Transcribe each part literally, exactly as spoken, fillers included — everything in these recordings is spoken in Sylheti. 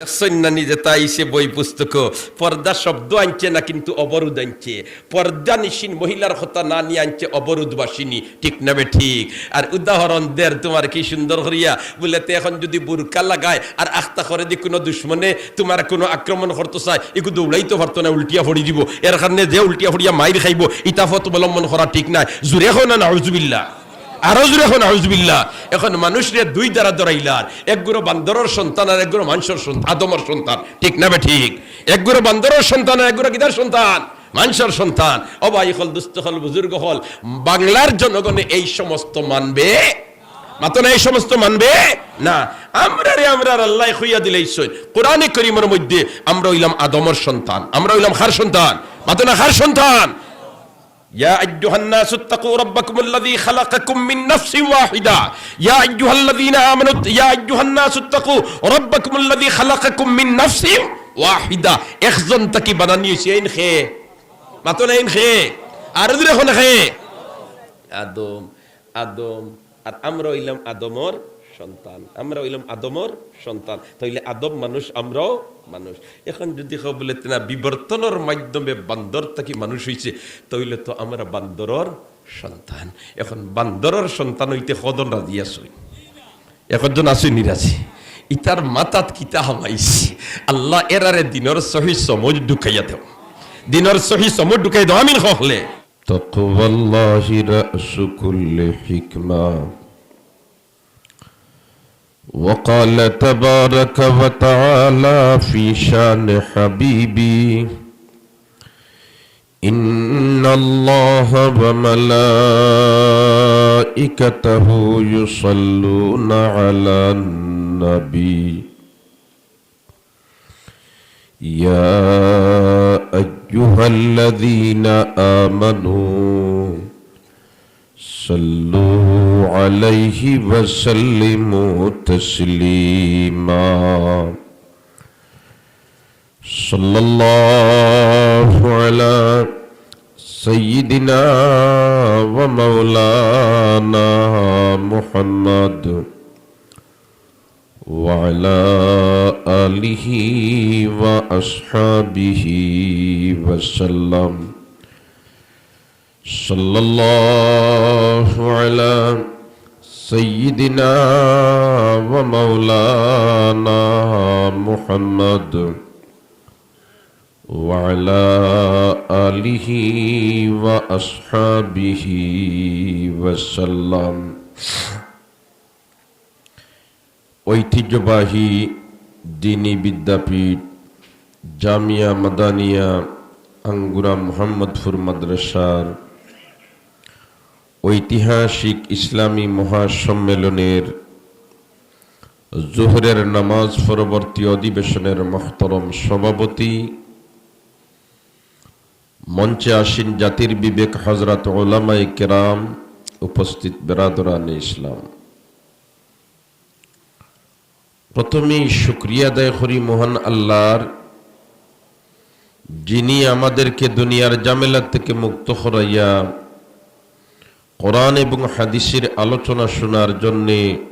দেখছইন না নি যেতা আইছে বই পুস্তকো, পর্দা শব্দ আনছে না, কিন্তু অবরোধ আনছে। পর্দানিশীন মহিলার কথা না নিয়া আনছে অবরোধবাসিনী, ঠিক না বেঠিক? আর উদাহরণ দের তুমার কি সুন্দর করিয়া, বুলে তে এখন যুদি বুরকা লাগায় আর আখতা করেদি কুনু দুশমনে তুমার কুনু আক্রমণ করতো চায়, ইগু দৌড়াইতো পারতো না, উল্টিয়া পড়ি দিবো। এর কারণে যে উল্টিয়া পড়িয়া মাইর খাইবো, ইতা পথ অবলম্বন করা ঠিক নায়। জুরে কও না নাউজুবিল্লাহ। আরো জুরে কও নাউজুবিল্লাহ। এখন মানুষরে দুই ধারা ধরাইলার, এক গুরু বান্দরর সন্তান আর এক গুরু মানষর সন্তান, আদমর সন্তান, ঠিক না বেঠিক? এক গুরু বান্দরর সন্তান আর এক গুরু কিতার সন্তান? মানষর সন্তান। ও ভাই অকল, দুস্ত অকল, বুজুর্গ অকল, বাংলার জনগণে এই সমস্ত মানবে? মাতো না, এই সমস্ত মানবে না। আমরারে আমরার আল্লায় কইয়া দিলাইছইন কোরআনে করিমর মধ্যে, আমরা অইলাম আদমর সন্তান। আমরা অইলাম কার সন্তান? মাতো না, কার সন্তান? يا أيها الناس اتقوا ربكم الذي خلقكم من نفس واحدة. يا أيها الذين آمنوا، يا أيها الناس اتقوا ربكم الذي خلقكم من نفس واحدة. একজন থাকি বানানি অইছে, এইন কে? মাতো না, এইন কে? আরো জুরে কও না কে? আদম, আদম। আর আমরা অইলাম আদমর সন্তান, আমরা অইলাম আদমর সন্তান। তাইলে আদম মানুষ, আমরাও মানুষ। এখন যুদি কও বুলে, "তে না, বিবর্তনর মাধ্যমে বান্দর থাকি মানুষ অইছে, তাইলে তো আমরা বান্দরর সন্তান।" এখন বান্দরর সন্তান অইতে কয়জন রাজি আছইন? একজন আছইন নি রাজি? ইতার মাথাত কিতা হামাইছে? আল্লাহ এরারে দিনর সহি সমজ ঢুকাইয়া দেও, দিনর সহি সমজ ঢুকাইয়া দেও। আমিন কও অকলে। تقوى الله رأس كل حكمة. وقال تبارك وتعالى في شان حبيبي: إن الله وملائكته يصلون على النبي. يا أيها الذين آمنوا صلوا عليه وسلموا تسليما. صلى الله على سيدنا ومولانا محمد وعلى آله وأصحابه وسلم. صلى الله على سيدنا ومولانا محمد وعلى آله وأصحابه وسلم. ঐতিহ্যবাহী দ্বীনি বিদ্যাপীঠ জামিয়া মাদানিয়া আঙ্গুরা মোহাম্মদপুর মাদ্রাসার ঐতিহাসিক ইসলামী মহাসম্মেলনের জোহরের নামাজ পরবর্তী অধিবেশনের মহতরম সভাপতি, মঞ্চে আসীন জাতির বিবেক হযরত উলামায়ে কেরাম, উপস্থিত বেরাদরানে ইসলাম, প্রথমেই শুকরিয়া আদায় করি মহান আল্লাহর, যিনি আমাদেরকে দুনিয়ার ঝামেলা থেকে মুক্ত করাইয়া কোরআন এবং হাদিসের আলোচনা শোনার জন্যে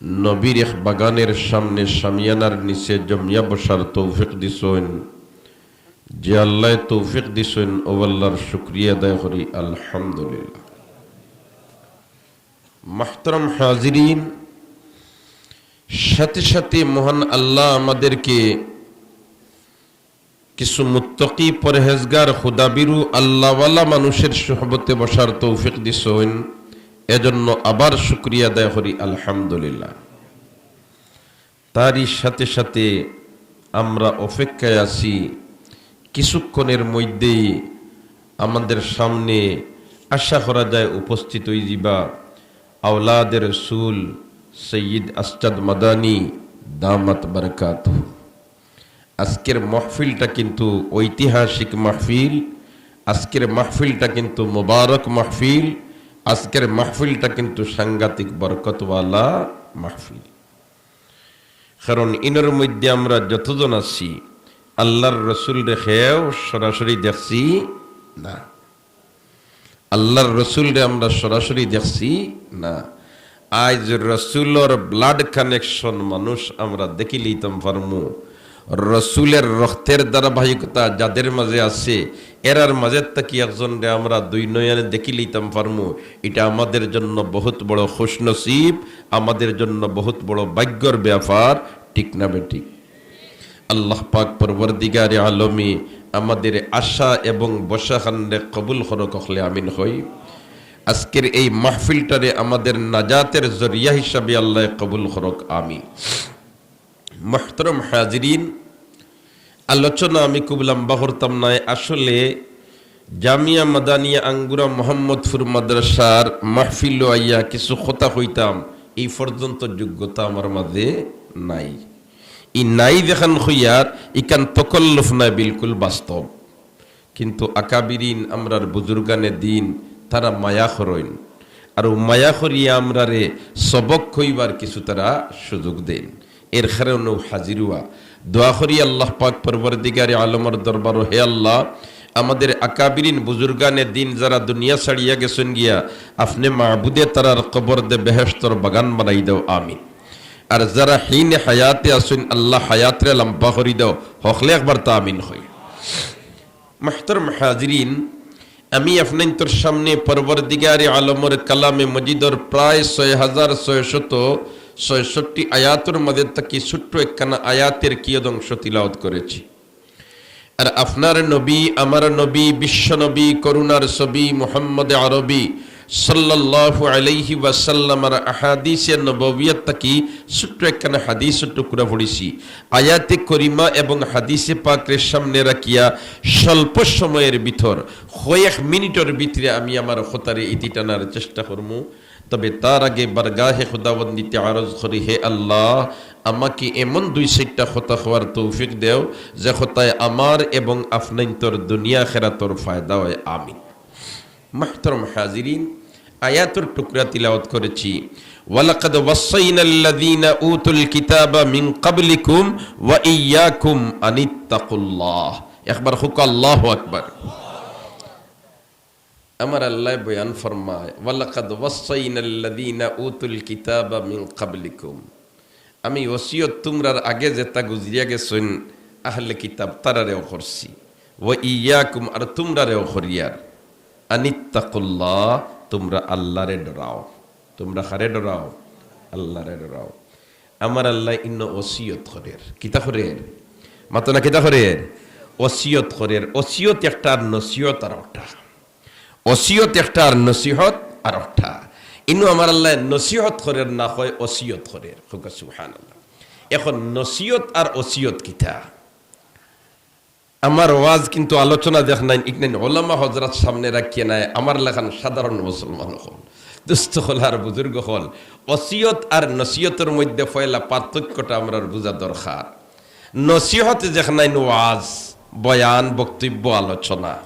নবীর এক বাগানের সামনে শামিয়ানার নিচে জমিয়া বসার তৌফিক দিছইন। যে আল্লায় তৌফিক দিছইন, ও আল্লাহর শুকরিয়া আদায় করি, আলহামদুলিল্লাহ। মাহতারাম হাজিরিন, সাথে সাথে মহান আল্লাহ আমাদেরকে কিছু মুত্তাকি, পরহেজগার, খুদাবিরু, আল্লাহওয়ালা মানুষের সুহবতে বসার তৌফিক দিছইন, এজন্য আবার শুকরিয়া আদায় করি, আলহামদুলিল্লাহ। তারই সাথে সাথে আমরা অপেক্ষায় আছি, কিছুক্ষণের মধ্যেই আমাদের সামনে আশা করা যায় উপস্থিত অইযিবা আওলাদে রসুল সৈয়দ আসজাদ মাদানী দামাত বারাকাতুহু। আজকের মাহফিলটা কিন্তু ঐতিহাসিক মাহফিল, আজকের মাহফিলটা কিন্তু মোবারক মাহফিল, আজকের মাহফিলটা কিন্তু সাংঘাতিক বরকতওয়ালা মাহফিল। কারণ ইনর মধ্যে আমরা যতজন আছি, আল্লাহর রসুলরে কেউ সরাসরি দেখছি না। আল্লাহর রসুলরে আমরা সরাসরি দেখছি না। আইজ রসুলর ব্লাড কানেকশন মানুষ আমরা দেখিলিতাম পারমু। রসুলের রক্তের ধারাবাহিকতা যাদের মাঝে আছে, এরার মাঝে থাকি একজনরে আমরা দুই নয়নে দেখিলিতাম পারমু। এটা আমাদের জন্য বহুত বড় খুশনসিব, আমাদের জন্য বহুত বড় ভাগ্যর ব্যাপার, ঠিক না বেঠিক? আল্লাহ পাক পরওয়ারদিগারে আলমে আমাদের আশা এবং বসাখানরে কবুল করউক, হকলে আমিন কই। আজকের এই মাহফিলটারে আমাদের নাজাতের জরিয়া হিসাবে আল্লাহ কবুল করউক, আমিন। মুহতারাম হাজিরিন, আলোচনা আমি খুব লম্বা করতাম নায়। আসলে জামিয়া মাদানিয়া আঙ্গুরা মোহাম্মদপুর মাদ্রাসার মাহফিলো আইয়া কিছু কথা কইতাম, এই পর্যন্ত যোগ্যতা আমার মাঝে নাই। ই নাই যেখান কইয়ার, ইখান তকল্লুফ নায়, বিলকুল বাস্তব। কিন্তু আকাবিরিন, আমরার বুজুর্গানে দিন, তারা মায়া করইন, আর ও মায়া করিয়া আমরারে সবক কইবার কিছু তারা সুযোগ দেন। এর কারণেও হাজির হওয়া। দোয়া করি আল্লাহ পাক পরওয়ারদিগারে আলমর দরবারো, হে আল্লাহ, আমাদের আকাবিরিন বুজুর্গানে দিন যারা দুনিয়া ছাড়িয়া গেছইন গিয়া, আপনে মাবুদে তারার কবররে বেহেশতর বাগান বানাই দেও, আমিন। আর যারা হিনে হায়াতে আছইন, আল্লাহ হায়াতরে লম্বা করি দেও, হকলে একবার তা আমিন কই। মুহতারাম হাজিরিন, আমি আপনাইন্তর সামনে পরওয়ারদিগারে আলমর কালামে মজিদর প্রায় ছয় হাজার ছয়শত ছয়ষট্টি আয়াতর মাঝে থাকি ছোট্ট একখানা আয়াতের কিয়দংশ তিলাওয়াত করেছি। আর আপনার নবী, আমার নবী, বিশ্ব নবী, করুণার ছবি মুহাম্মদ আরবি সাল্লাল্লাহু আলাইহি ওয়াসাল্লামর আহাদিসে নববিয়াত থাকি ছোট্ট একখানা হাদিসর টুকরা পড়ছি। আয়াতে করিমা এবং হাদিসে পাকরে সামনে রাখিয়া স্বল্প সময়ের ভিতর, কয়েক মিনিটর ভিতরে আমি আমার কথারে ইতি টানার চেষ্টা করমু। তবে তার আগে বারগাহে খুদাবন্দিতে আরজ করি, হে আল্লাহ, আমাকে এমন দুই চাইরটা কথা কওয়ার তৌফিক দেও, যে কথায় আমার এবং আপনাইন্তর দুনিয়া আখেরাতর ফায়দা হয়। আমিন। মুহতারাম হাজিরিন, আয়াতর টুকরা তিলাওয়াত করেছি, "ওয়ালাকাদ ওয়াসাইনাল্লাযীনা উতুল কিতাবা মিন ক্বাবলিকুম ওয়া ইয়াকুম আনিত্তাকুল্লাহ।" একবার কউক্কা আল্লাহু আকবার। আমার আল্লাহ বয়ান ফরমায়, "ওয়ালাকাদ ওয়াসাইনাল্লাযীনা উতুল কিতাবা মিন ক্বাবলিকুম।" আমি ওসিয়ত তুমরার আগে যেতা গুজরিয়া গেছইন আহলে কিতাব, তারারেও করছি। "ওয়া ইয়াকুম", আর তুমরারেও করিয়ার। "আনিত্তাকুল্লাহ", তুমরা আল্লাহরে ডরাও। তুমরা কারে ডরাও? আল্লাহরে ডরাও। আমার আল্লাহ ইনো ওসিয়ত করের। কিতা করের? মাতো না, কিতা করের? ওসিয়ত করের। ওসিয়ত একটা আর নসিহত আর একটা। ওসিয়ত একটা আর নসিহত আর একটা। ইনো আমার আল্লাহ নসিহত করের না, কয় ওসিয়ত করের। কউক্কা সুবহানাল্লাহ। এখন নসিহত আর ওসিয়ত কিতা? আমার ওয়াজ কিন্তু আলোচনা দেখনাইন, ইকনাইন ওলামা হজরত সামনে রাখিয়া নায়, আমার লাখান সাধারণ মুসলমান অকল, দোস্ত অকল আর বুজুর্গ অকল, ওসিয়ত আর নসিহতর মধ্যে পয়লা পার্থক্যটা আমরার বুঝা দরকার। নসিহত যেখানাইন ওয়াজ, বয়ান, বক্তব্য, আলোচনা,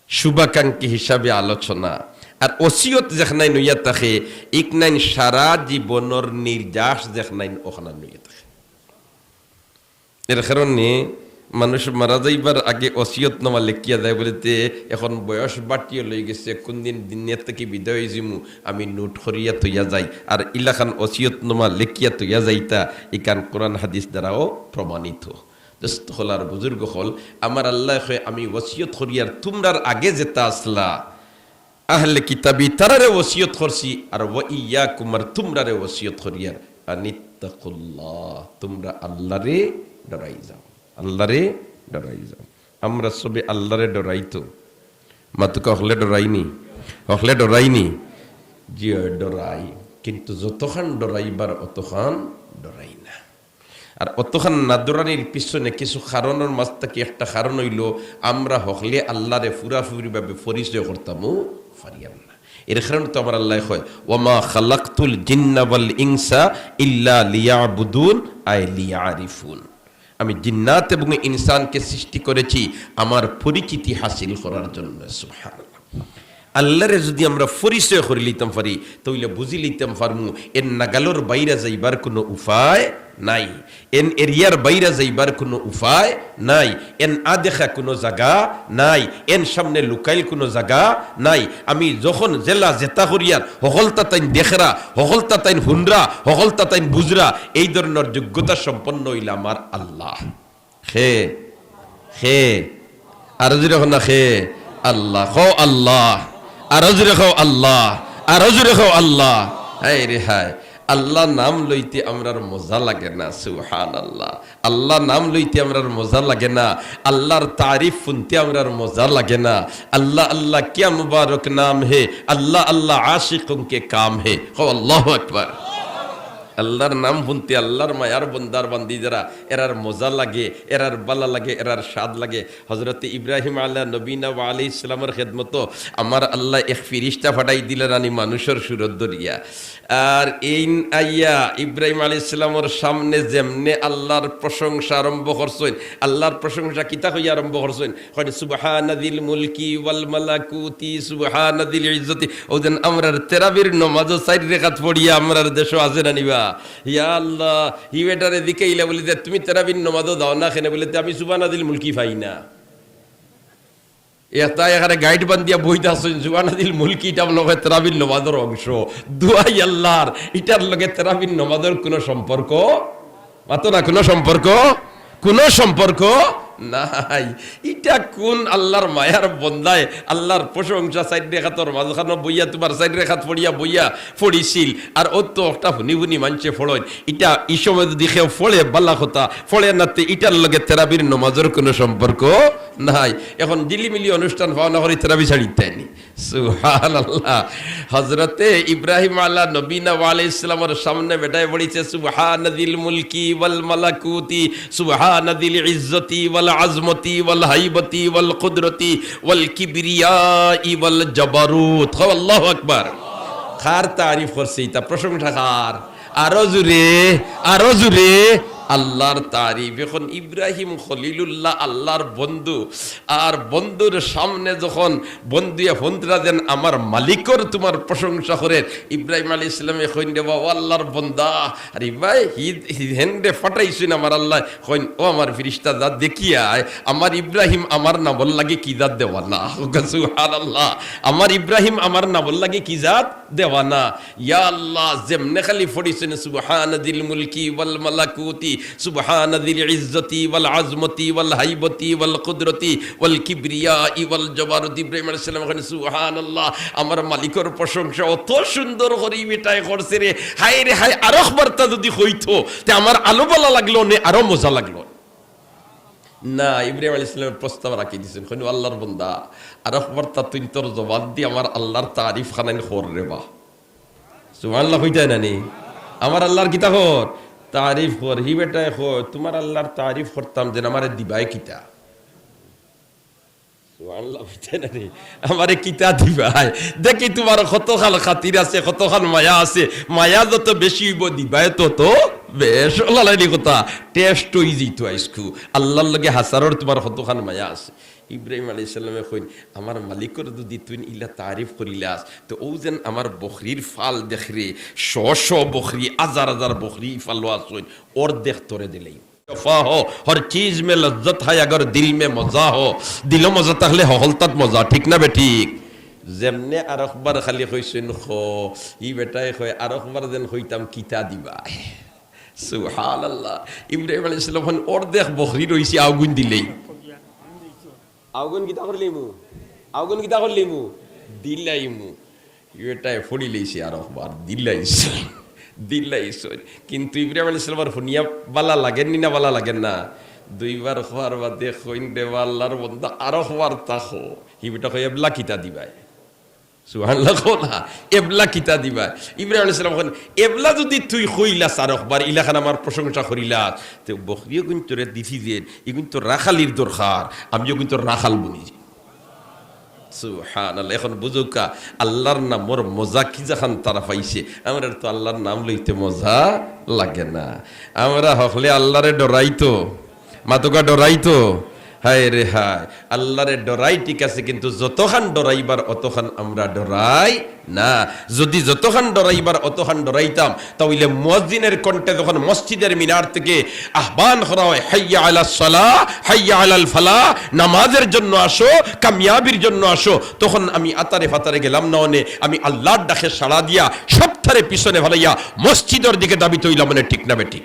শুভাকাঙ্ক্ষী হিসাবে আলোচনা, আর ওসিয়ত যেখানাইন অইয়া থাকে, ইকনাইন সারা জীবনর নির্যাস যেখানাইন অখানাইন অইয়া থাকে। এর কারণে মানুষ মারা যাইবার আগে ওসিয়তনামা লেখিয়া যায় বলিতে, এখন বয়স বাটিয়া লই গেছে, কোন দিন দুনিয়া থাকি বিদায় অই যিমু, আমি নোট করিয়া থইয়া যাই। আর ইলাখান ওসিয়তনামা লেখিয়া থইয়া যাইতা, ইখান কোরআন হাদিস দ্বারাও প্রমাণিত। দোস্ত অকল আর বুজুর্গ অকল, আমার আল্লাহ কয়, আমি ওসিয়ত করিয়ার তুমরার আগে যেতা আছলা, আহলে কিতাবি, তারারে ওসিয়ত করছি, আর ওয়া ইয়াকুম, আর তুমরারে ওসিয়ত করিয়ার, আনিত্তাকুল্লাহ, তুমরা আল্লাহরে ডরাই যাও, আল্লাহরে ডরাই যাও। আমরা সবে আল্লাহরে ডরাই তো, মাতুক্কা, হকলে ডরাইনি, হকলে ডরাইনি, জি অয়, ডরাই, কিন্তু যতখান ডরাইবার অতখান ডরাই না। আর অতখান না ডরানির পিছনে কিছু কারণর মাঝ থাকি একটা কারণ অইলো, আমরা হকলে আল্লাহরে পুরাপুরিভাবে পরিচয় করতামও পারিয়ার না। এর কারণে তো আমার আল্লাহ কয়, "ওয়ামা খালাকতুল জিন্না ওয়াল ইনসা ইল্লা লিয়াবুদুন", আয় লিয়ারিফুন। আমি জিন্নাত এবং ইনসানকে সৃষ্টি করেছি আমার পরিচিতি হাসিল করার জন্য। সুবহানাল্লাহ। আল্লাহরে যদি আমরা পরিচয় করি লিতাম পারি, তাইলে বুঝি লিতাম পারমু এর নাগালর বাইরে যাইবার কোনো উপায় নাই। এন এরিয়ার বাইরে যাইবার কুনু উপায় নাই। এন আদেখা কুনু জাগা নাই। এন সামনে লুকাইল কুনু জাগা নাই। আমি যখন যেলা যেতা করিয়ার, হকলতা তাইন দেখরা, হকলতা তাইন হুনরা, হকলতা তাইন বুঝরা, এই ধরনর যোগ্যতা সম্পন্ন অইলা আমার আল্লাহ। কে? কে? আরো জোরে কও না, কে? আল্লাহ। কও আল্লাহ। আরো জোরে কও আল্লাহ। আরো জোরে কও আল্লাহ। হায় রে হায়, আল্লাহ নাম লইতে আমরার মজা লাগে না। সুবহানাল্লাহ। আল্লাহ নাম লইতে আমরার মজা লাগে না। আল্লাহর তারিফ হুনতে আমরার মজা লাগে না। আল্লাহ আল্লাহ কিয়া মুবারক নাম হে, আল্লাহ আল্লাহ আশিকুন কে কাম হে। কও আল্লাহু আকবার। আল্লাহর নাম হুনতে আল্লাহর মায়ার বন্দার বান্দি যারা, এরার মজা লাগে, এরার বালা লাগে, এরার স্বাদ লাগে। হযরতে ইব্রাহিম আলা নবীনা ওয়া আলাইহিস সালামর খেদমতো আমার আল্লাহ এক ফিরিস্তা পাঠাই দিলা নানি মানুষর সুরত ধরিয়া। আর এইন আইয়া ইব্রাহিম আলাইহিস সালামর সামনে যেমনে আল্লাহর প্রশংসা আরম্ভ করছইন, আল্লাহর প্রশংসা কিতা কইয়া আরম্ভ করছইন? কইন, "সুবহানাদিল মুলকি ওয়াল মালাকুতি, সুবহানাদিল ইজ্জতি।" অউ যেন আমরার তেরাবির নমাজও চাইর রেকাত পড়িয়া আমরার দেশো আছে না নি বা? ইয়া আল্লাহ, হি বেটারে জিকাইলা বলে যে, "তুমি তেরাবির নমাজও যাও না কেনে?" বলে, "তে আমি সুবহানাদিল মুলকি পাই না।" এতা এখানে গাইড বান্ধিয়া বইতা আছইন, সুবহানাদিল মুলকি, ইটা মনে হয় তেরাবির নমাজর অংশ। দোয়াই আল্লাহর, ইটার লগে তেরাবির নমাজর কুনু সম্পর্ক? মাতো না, কুনু সম্পর্ক? কুনু সম্পর্ক নাই। ইটা কুন আল্লাহর মায়ার বন্দায় আল্লাহর প্রশংসা চাইর রেকাতর মাঝখানো বইয়া তুমার চাইর রেকাত পড়িয়া বইয়া পড়িছিল? আর অউ তো একটা হুনি হুনি মানষে পড়ইন। ইটা ই সময় যদি কেউ পড়ে বালা কথা, পড়ে না তে ইটার লগে তেরাবির নমাজর কুনু সম্পর্ক নাই। এখন ঝিলিমিলি অনুষ্ঠান পাও না করি তেরাবি ছাড়িতায়নি। সুবহানাল্লাহ। হযরতে ইব্রাহিম আলা নবীনা ওয়া আলাইহিস সালামর সামনে বেটায় পড়িছে, "সুবহানাদিল মুলকি ওয়াল মালাকুতি, সুবহানাদিল ইজ্জতি ওয়াল আজমতি ওয়াল হাইবতি ওয়াল কুদরতি ওয়াল কিবরিয়াই ওয়াল জাবারুত।" কও আল্লাহু আকবার। কার তারিফ করছে ইতা? প্রশংসা কার? আরো জোরে, আরো জোরে। আল্লাহর তারিফ। এখন ইব্রাহিম খলিলুল্লাহ, আল্লাহর বন্ধু, আর বন্ধুর সামনে যখন বন্ধুয়ে ফোনটা দেন, "আমার মালিকর তুমার প্রশংসা করের", ইব্রাহিম আলাইহিস সালামে কইন, "রে বাবা, আল্লাহর বন্দা, আরে ভাই, হি, হি হেন রে ফাটাইছইন আমার আল্লাহ।" কইন, "ও আমার ফিরিস্তা, যা দেখিয়া আয়, আমার ইব্রাহিম আমার নামর লাগি কি জাত দেওয়ানা।" সুবহানাল্লাহ। আমার ইব্রাহিম আমার নামর লাগি কি জাত দেওয়ানা। ইয়া আল্লাহ, যেমনে খালি পড়িছইন, "সুবহানাদিল মুলকি ওয়াল মালাকুতি, সুবহানাদিল ইজ্জতি ওয়াল আজমতি ওয়াল হাইবতি ওয়াল কুদরতি ওয়াল কিবরিয়াই ওয়াল জাবারুত", ইব্রাহিম আলাইহিস সালাম কইন, "সুবহানাল্লাহ, আমার মালিকর প্রশংসা অত সুন্দর করি বেটায় করছে রে। হায় রে হায়, আরক বার্তা যদি কইতো, তে আমার আলো বালা লাগলো নে, আরো মজা লাগলো।" না, ইব্রাহিম আলাইহিস সালামে প্রস্তাব রাখি দিছইন, কইন, "আল্লাহর বন্দা, আরক বার্তা তুই তোর জবান দি আমার আল্লাহর তারিফ খানাইন কর রে বা।" সুবহানাল্লাহ কইতায় না নি? আমার আল্লাহর কিতা কর? তারিফ কর। হি বেটায় কয়, "তুমার আল্লাহর তারিফ করতাম যেন, আমারে দিবায় কিতা?" সুবহানাল্লাহ কইতায় না নি? "আমারে কিতা দিবায়? দেখি তুমার কতখান খাতির আছে, কতখান মায়া আছে। মায়া যত বেশি অইবো, দিবায় তত বেশ।" অলা নায় নি কথা? টেস্ট অইযিতো আইজকু। আল্লাহর লগে হাছারর তুমার কতখান মায়া আছে। ইব্রাহিম আলাইহিস সালামে কইন, "আমার মালিকর যদি তুই ইলা তারিফ করিলাস, তে অউ যেন আমার বকরির ফাল দেখরে, শ শ বকরি, হাজার হাজার বকরি ফালো আছইন, অর্ধেক তোরে দিলাইমু।" صفا ہو، ہر چیز میں لذت ہے اگر دل میں مزہ ہو। দিলো মজা থাকলে হকলতাত মজা, ঠিক না বেঠিক? যেমনে আরকবার খালি কইছইন, "খ", ই বেটায় কয়, "আরকবার যেন কইতাম, কিতা দিবায়?" সুবহানাল্লাহ। ইব্রাহিম আলাইহিস সালাম কইন, "অর্ধেক বকরি রইছে, আউগুন দিলেই।" আউগুন কিতা করলিমু? আউগুন কিতা করলিমু? দিলাইমু। ইটায় পড়িলাইছে আরকবার, দিলাইছে, দিলাইছে। কিন্তু ইব্রাহিম আলাইহিস সালামর হুনিয়া বালা লাগের নি না, বালা লাগের না? দুইবার কওয়ার বাদে কইন, "রে বা আল্লাহর বন্দা, আরকবার তা খ।" হি বেটা কয়, "এবলা কিতা দিবায়?" সুবহানাল্লাহ কও না, "এবলা কিতা দিবায়?" ইব্রাহিম আলাইহিস সালাম কইন, "এবলা যদি তুই কইলাস আরকবার, ইলাখান আমার প্রশংসা করিলাস, তে বকরিও কিন্তু রে দিছি যে, ই কিন্তু রাখালির দরকার, আমিও কিন্তু রাখাল বনি যে।" সুবহানাল্লাহ। এখন বুঝউক্কা, আল্লাহর নামর মজা কি যেখান তারা পাইছে। আমরার তো আল্লাহর নাম লইতে মজা লাগে না। আমরা হকলে আল্লাহরে ডরাইতো, মাতউক্কা ডরাইতো, হায় রে হায়, আল্লারে ডরাই ঠিক আছে, কিন্তু যতখান ডরাইবার অতখান আমরা ডরাই না। যদি যতখান ডরাইবার অতখান ডরাইতাম, তা অইলে মুয়াজ্জিনের কণ্ঠে যখন মসজিদের মিনার থেকে আহ্বান করা হয়, "হাইয়া আলাস সালাহ, হাইয়া আলাল ফালাহ, নামাজের জন্য আসো, কামিয়াবির জন্য আসো", তখন আমি আতারে ফাতারে গেলাম না অনে, আমি আল্লার ডাকে সাড়া দিয়া সবতারে পিছনে ফালাইয়া মসজিদর দিকে ধাবিত অইলাম অনে, ঠিক না বেঠিক?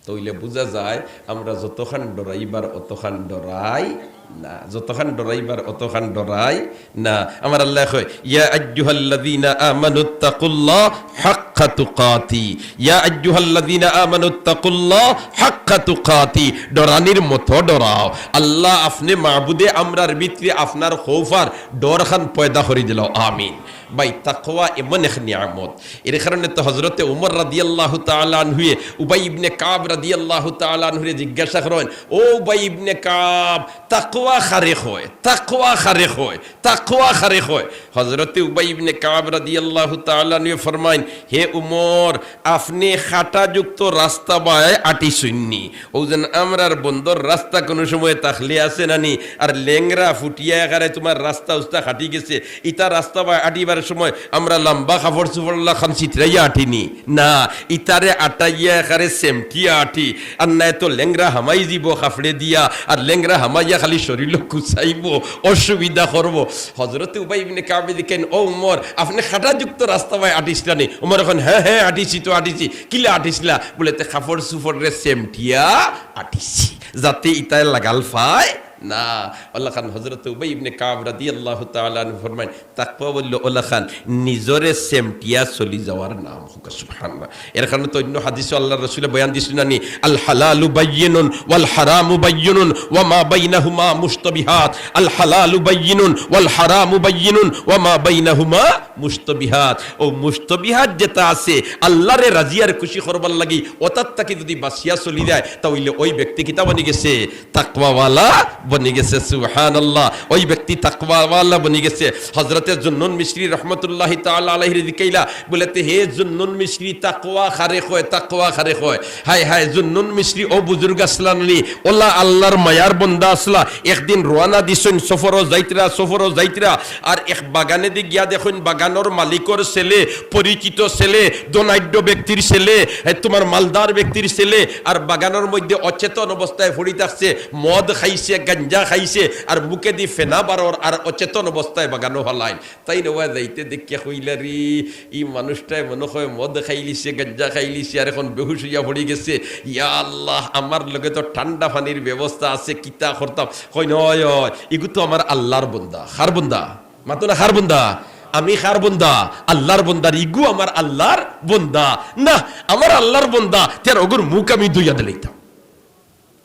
তা অইলে বুঝা যায়, আমরা যতখান ডরাইবার অতখান ডরাই না, যতখান ডরাইবার অতখান ডরাই না। আমার আল্লায় কয়, "ইয়া আইয়ুহাল্লাযীনা আমানুত্তাকুল্লাহ হাক্কা তুকাতি, ইয়া আইয়ুহাল্লাযীনা আমানুত্তাকুল্লাহ হাক্কা তুকাতি।" ডরানির মতো ডরাও। আল্লাহ, আপনে মাবুদে, আমরার ভিতরে আপনার খৌফ আর ডর খান পয়দা করি দিলাও। আমিন। ভাই, তাকওয়া এমন এক নিয়ামত। এর কারণে তো হযরতে উমর রাদিয়াল্লাহু তাআলা আনহুয়ে উবাই ইবনে কাব রাদিয়াল্লাহু তাআলা আনহুরে জিজ্ঞাসা করইন, "ও উবাই ইবনে কাব, তাকওয়া কারে কয়? তাকওয়া কারে কয়? তাকওয়া কারে কয়?" হযরতে উবাই ইবনে কাব রাদিয়াল্লাহু তাআলা আনহুয়ে ফরমাইন, "হে উমর, আপনে কাঁটাযুক্ত রাস্তা বায় আটিছইন নি?" অউ যেন আমরার বন্দর রাস্তা কুনু সময় থাকলে আছে না নি, আর লেংড়া ফুটিয়া একারে তুমার রাস্তা উস্তা কাটি গেছে। ইতা রাস্তা বায় আটিবার সময় আমরা লাম্বা কাপড় চুপড় লাখান ছিতরাইয়া আটি নি না, ইতারে আটাইয়া একারে সেমটিয়া আটি, আর নায় তো লেংড়া হামাই যিবো কাপড়ে দিয়া, আর লেংড়া হামাইয়া খালি শরীল কুচাইবো, অসুবিধা করবো। হযরতে উবাই ইবনে কাবে জিকাইন, "ও উমর, আপনে কাঁটাযুক্ত রাস্তা বায় আটিছলা নি?" উমরে কইন, "হ্যাঁ, হ্যাঁ, আটিছি তো, আটিছি।" "কিলা আটিছলা?" বুলে, "তে কাপড় চুপড়রে সেমটিয়া আটিছি, যাতে ইতায় লাগাল পায় না।" অলাখান হযরতে উবাই ইবনে কাব রাদিয়াল্লাহু তাআলা আনহু ফরমাইন, তাকওয়া অইলো অলাখান নিজরে সেমটিয়া চলি যাওয়ার নাম। সুবহানাল্লাহ। এর কারণে তো অন্য হাদিসো আল্লার রসুলে বয়ান দিছইন না নি, "আল হালালু বাইয়িনুন ওয়াল হারামু বাইয়িনুন ওয়া মা বাইনাহুমা মুশতাবিহাত।" আল হালালু বাইয়িনুন ওয়াল হারামু বাইয়িনুন ওয়া মা বাইনাহুমা মুশতাবিহাত। অউ মুশতাবিহাত যেতা আছে, আল্লারে রাজি আর খুশি করবার লাগি, অতার থাকি যুদি বাচিয়া চলি যায়, তা অইলে অউ ব্যক্তি কিতা বনি গেছে? তাকওয়াওয়ালা বনি গেছে। সুবহানাল্লাহ। অউ ব্যক্তি তাকওয়াওয়ালা বনি গেছে। হযরতে জুন্নুন মিসরি রহমতুল্লাহি তাআলা আলাইহিরে জিকাইলা, বুলে, "তে হে জুন্নুন মিসরি, তাকওয়া কারে কয়? তাকওয়া কারে কয়?" হায় হায়, জুন্নুন মিসরি অউ বুজুর্গ আছলা নি, অলা আল্লার মায়ার বন্দা আছলা। একদিন রওয়ানা দিছইন, সফরো যাইতরা, সফরো যাইতরা, আর এক বাগানেদি গিয়া দেখইন, বাগানর মালিকর ছেলে, পরিচিত ছেলে, ধনাঢ্য ব্যক্তির ছেলে, এ, তুমার মালদার ব্যক্তির ছেলে, আর বাগানর মধ্যে অচেতন অবস্থায় পড়ি থাকছে, মদ খাইছে, গাঞ্জা খাইছে, আর মুখেদি ফেনা বারর, আর অচেতন অবস্থায় বাগানো ফালাইল। তাইন অবায় যাইতে দেখিয়া কইলা, "রে, ই মানুষটায় মনো কয় মদ খাইলিছে, গাঞ্জা খাইলিছে, আর এখন বেহুশ অইয়া পড়ি গেছে। ইয়া আল্লাহ, আমার লগে তো ঠান্ডা পানির ব্যবস্থা আছে, কিতা করতাম?" কইন, "অয়, অয়, ইগু তো আমার আল্লার বন্দা।" কার বন্দা? মাতো না, কার বন্দা? আমি কার বন্দা? আল্লার বন্দা। আর ইগু আমার আল্লার বন্দা। না, আমার আল্লার বন্দা, তে আর অগুর মুখ আমি ধইয়া দিলাইতাম।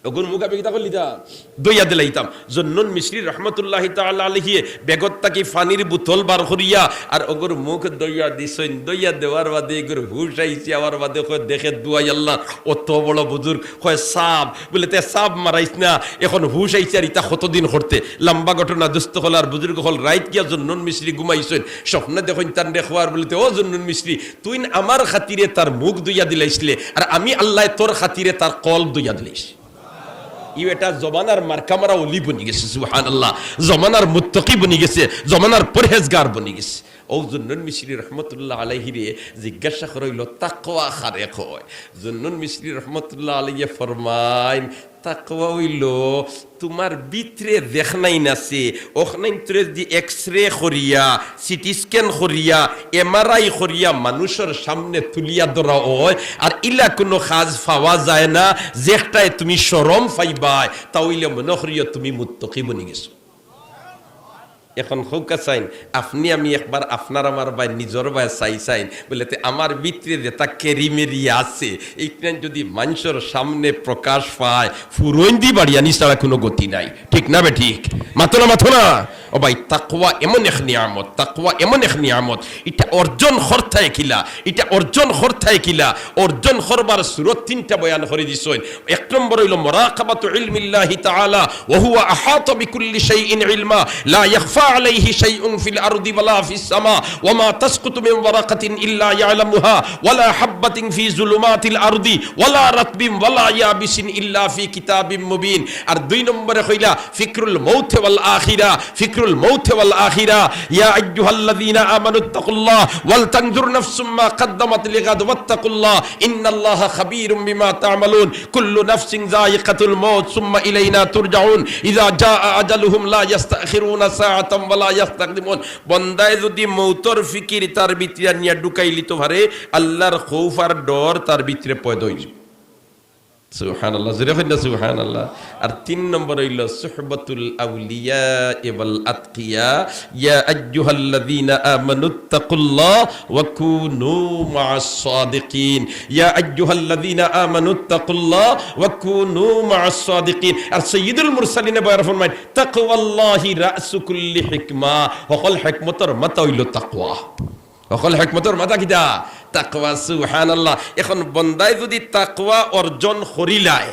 অগুর মুখ আমি কিতা করলিতাম? ধইয়া দিলাইতাম। জুন্নুন মিসরি রহমতুল্লাহি তাআলা আলাইহি বেগর থাকি পানির বোতল বার করিয়া আর অগুর মুখ ধইয়া দিছইন। ধইয়া দেওয়ার বাদে ইগুর হুশ আইছে, আওয়ার বাদে কয়, "দেখে দুয়াই আল্লার, অত বড় বুজুর্গ।" কয়, "সাব।" বুলে, "তে সাব মারাইস না, এখন হুশ আইছে আর ইতা কতদিন করতে?" লম্বা ঘটনা, দুস্ত অকল আর বুজুর্গ অকল। রাইত গিয়া জুন্নুন মিসরি ঘুমাইছইন, স্বপ্নে দেখইন তানরে কওয়ার, বুলে, "তে ও জুন্নুন মিসরি, তুইন আমার খাতিরে তার মুখ ধইয়া দিলাইছলে, আর আমি আল্লায় তোর খাতিরে তার কলব ধইয়া দিলাইছি।" ইউ এটা জমানার মার্কা মারা অলি বনি গেছে, সুবহানাল্লাহ। জমানার মুত্তাকি বনি গেছে, জমানার পরহেজগার বনি গেছে। অউ জুন্নুন মিসরি রহমতুল্লাহ আলাইহিরে জিজ্ঞাসা করা অইলো, "তাকওয়া কারে কয়?" জুন্নুন মিসরি রহমতুল্লাহ আলাইহি ফরমাইন, "তাকওয়া অইলো তুমার ভিতরে যেখনাইন আছে, অখনাইন্তরে যুদি X-ray করিয়া, CT scan করিয়া, MRI করিয়া মানুষর সামনে তুলিয়া ধরা অয়, আর ইলা কুনু কাজ পাওয়া যায় না, যেটায় তুমি শরম পাইবায়, তা অইলে মনো করিও তুমি মুত্তাকি বনি গেছো।" এখন কউক্কা চাইন, আপনে আমি একবার আপনার আমার বায়, নিজর বায় চাই চাইন, বুলে, "তে আমার ভিতরে যেটা কেরিমেরি আছে, ইখান যুদি মানষর সামনে প্রকাশ পায়, ফুরইন দি বাড়িয়ানি ছাড়া কুনু গতি নাই।" ঠিক না বেঠিক? মাতো না, মাতো না। ও ভাই, তাকওয়া এমন এক নিয়ামত, তাকওয়া এমন এক নিয়ামত, ইটা অর্জন করতায় কিলা, ইটা অর্জন করতায় কিলা, অর্জন করবার সুরত তিনটা বয়ান করি দিছইন। এক নম্বর অইলো মুরাকাবাতু ইলমিল্লাহি তাআলা, ওয়া হুয়া আহাতা বিকুল্লি শাইইন ইলমা, লা ইয়াখফা عليه شيء في الأرض ولا في السماء وما تسقط من ورقة إلا يعلمها ولا حبة في ظلمات الأرض ولا رطب ولا يابس إلا في كتاب مبين। আর দুই নম্বরে কইলা, ফিকরুল মৌতে ওয়াল আখিরা, ফিকরুল মৌতে ওয়াল আখিরা। يا أيها الذين آمنوا اتقوا الله ولتنظر نفس ما قدمت لغد واتقوا الله إن الله خبير بما تعملون। كل نفس ذائقة الموت ثم إلينا ترجعون إذا جاء أجلهم لا يستأخرون ساعة ولا يستقدمون। বন্দায় যুদি মৌতর ফিকির তার ভিতরে আনিয়া ঢুকাইলিতো পারে, আল্লার খৌফ আর ডর তার ভিতরে পয়দা অইযিবো। সুবহানাল্লাহ, জোরে কইন না সুবহানাল্লাহ। আর তিন নম্বর অইলো সুহবতুল আউলিয়া ওয়াল আতকিয়া। يا أيها الذين آمنوا اتقوا الله وكونوا مع الصادقين। يا أيها الذين آمنوا اتقوا الله وكونوا مع الصادقين। আর সাইয়্যিদুল মুরসালিনে বয়ান ফরমাইন, تقوى الله رأس كل حكمة। হকল হেকমতর মাথা অইলো তাকওয়া। হকল হেকমতর মাথা কিতা? তাকওয়া। সুবহানাল্লাহ। এখন বন্দায় যুদি তাকওয়া অর্জন করিলায়,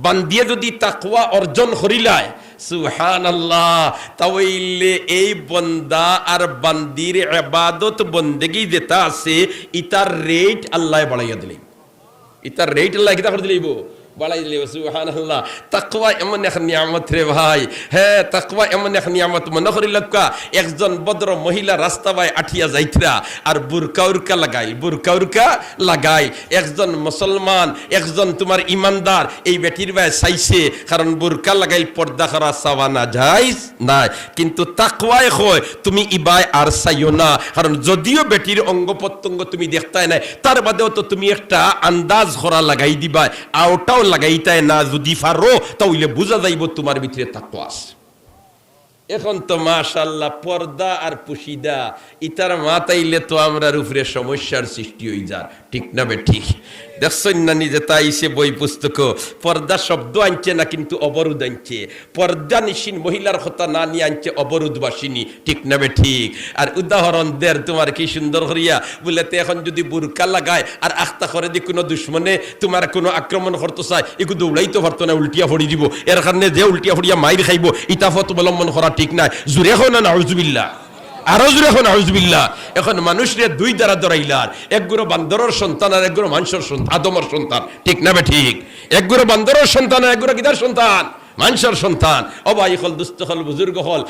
বান্দিয়ে যুদি তাকওয়া অর্জন করিলায়, সুবহানাল্লাহ, তা অইলে এই বন্দা আর বান্দির ইবাদত বন্দেগি যেটা আছে, ইতার rate আল্লায় বাড়াইয়া দিলে। ইতার rate আল্লায় কিতা করি দিলাইবো? বাড়াই দিলাইবো। সুবহানাল্লাহ। তাকওয়া এমন এক নিয়ামত রে ভাই। হ্যাঁ, তাকওয়া এমন এক নিয়ামত। মনো করিলাউক্কা, একজন ভদ্র মহিলা রাস্তা বায় আটিয়া যাইতরা আর বুরকা উরকা লাগাইল, বুরকা উরকা লাগাইল। একজন মুসলমান, একজন তুমার ইমানদার, এই বেটির বায় চাইছে, কারণ বুরকা লাগাইল, পর্দা করা চাওয়া নাজাইজ নায়। কিন্তু তাকওয়ায় কয়, তুমি ইবায় আর চাইও না, কারণ যদিও বেটির অঙ্গ প্রত্যঙ্গ তুমি দেখতায় নায়, তার বাদেও তো তুমি একটা আন্দাজ করা লাগাই দিবায়, আওটাও লাগাইতায় না যুদি পারো, তা অইলে বুঝা যাইবো তুমার ভিতরে তাকওয়া আছে। এখন তো মাশাআল্লাহ, পর্দা আর পুশিদা, ইতার মাত আইলে তো আমরার উপরে সমস্যার সৃষ্টি অইযার, ঠিক না বেঠিক? দেখছইন না নি যেটা আইছে বই পুস্তকো, পর্দা শব্দ আনছে না, কিন্তু অবরোধ আনছে। পর্দানিশীন মহিলার কথা না নিয়া আনছে অবরোধবাসিনী, ঠিক না বেঠিক? আর উদাহরণ দের তুমার কি সুন্দর করিয়া, বুলে, তে এখন যুদি বুরকা লাগায় আর আখতা করেদি কুনু দুশমনে তুমার কুনু আক্রমণ করতো চায়, ইগু দৌড়াইতো পারতো না, উল্টিয়া পড়ি দিবো। এর কারণে যে উল্টিয়া পড়িয়া মাইর খাইবো, ইতা পথ অবলম্বন করা ঠিক নায়। জুরে কও না নাউজুবিল্লাহ, আরো জুরে কও নাউজুবিল্লাহ। এখন মানুষরে দুই ধারা ধরাইলার, এক গুরু বান্দরর সন্তান আর এক গুরু মানষর সন্তান, আদমর সন্তান, ঠিক না বেঠিক? এক গুরু বান্দরর সন্তান আর এক গুরু কিতার সন্তান? মানষর সন্তান। ও ভাই অকল, দুস্ত অকল, বুজুর্গ অকল,